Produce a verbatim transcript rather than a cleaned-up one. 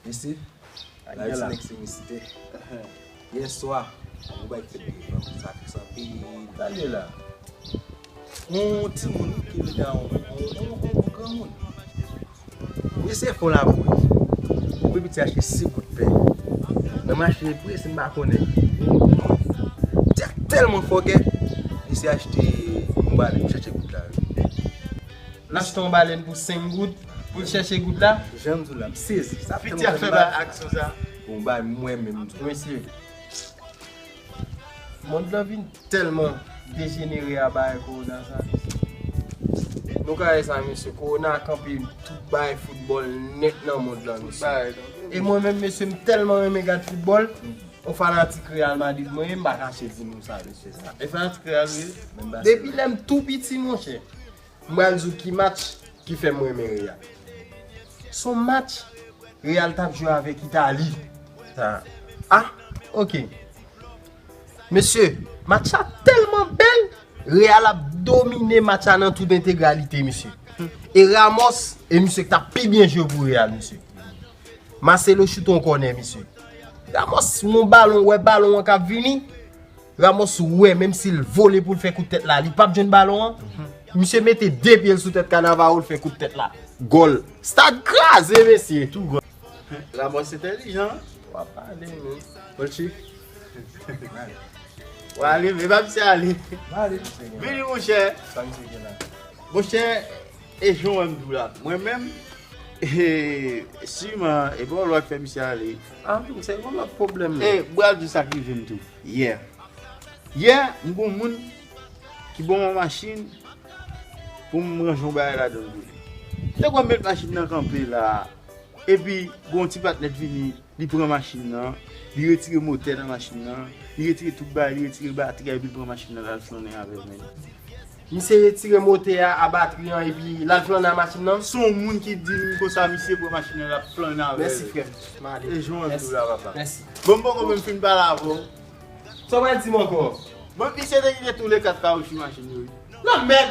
Mesye, la di nèg se misite. Yè swa, yon bagay ki fèt devan m, sa tris anpil. Sa l ye la? Yon timoun ki rete a yon, yon, yon, yon granmoun. Mesye fè yon labou. Depi piti achte sis goud pen. Nan mache prese m pa konnen. Tèt tèlman fòkè, mesye achte yon balèn, chèche goud la. L achte yon balèn pou senk goud pou l chèche goud la. Jan m di w la, m sezi. Sa piti a fè ba aksyon sa. Bon, bay mwen menm. Mesye, mond lan vin tèlman dejenere a bagay kowona sa. Nou ka wè sa, mesye. Kowona kanpe tout bagay foutbòl nèt nan mond lan, mesye. E mwen menm, mesye, m tèlman renmen gad foutbòl. Yon fanatik Real Madrid mwen ye, m pa kache di nou sa, mesye. E fanatik Real ou ye? Depi lè m tou piti, monchè. M pral di w ki match ki fè m renmen Real. Se yon match Real t ap jwe avèk Itali. Sa, ah, ok. Mesye, match la tèlman bèl, Real ap domine match la nan tout entegralite, mesye. E Ramos, e misye ki t ap pi byen jwe pou Real, mesye. Marcelo choute yon kònè, mesye. Ramos, yon balon, wè balon an k ap vini. Ramos wè, menm si l vole pou l fè kout tèt la, li p ap jwenn balon an. Misye mete de pye l sou tèt Cannavaro, l fè kout tèt la. Gòl. Stad kraze, mesye. Tou gòl. Ramos entèlijan. W ap pale, men. Polchi. W ale, men pa misye ale. Vini, monchè. Sa misye gen la? Monchè, e jan w wè m di w la. Mwen menm, e, siman, e pa yon lwa k fè misye ale. Ah, se yon lòt pwoblèm. E, m pral di w sa k rive m tou. Yè. Yè, m gon moun ki ban m yon machin pou m ranje yon bagay ladan l pou li. Te kwè m met machin nan kanpe la, epi gon ti patnè t vini, li pran machin nan, li retire motè nan machin nan, li retire tout bagay, li retire batri a, epi l pran machin nan, l al flannen avè l, men. Misye retire motè a, a batri an, epi l al flannen a machin nan? Se yon moun ki di m konsa, misye pran machin nan, l ap flannen avè l. Mèsi, frè m. M ale. E jan w di w la, papa. Mèsi. Bon, m poko menm fin pale avè w. Sa w pral di m ankò? Bon, misye te kite tou le kat kawouchou machin yo, wi. Nan mèd!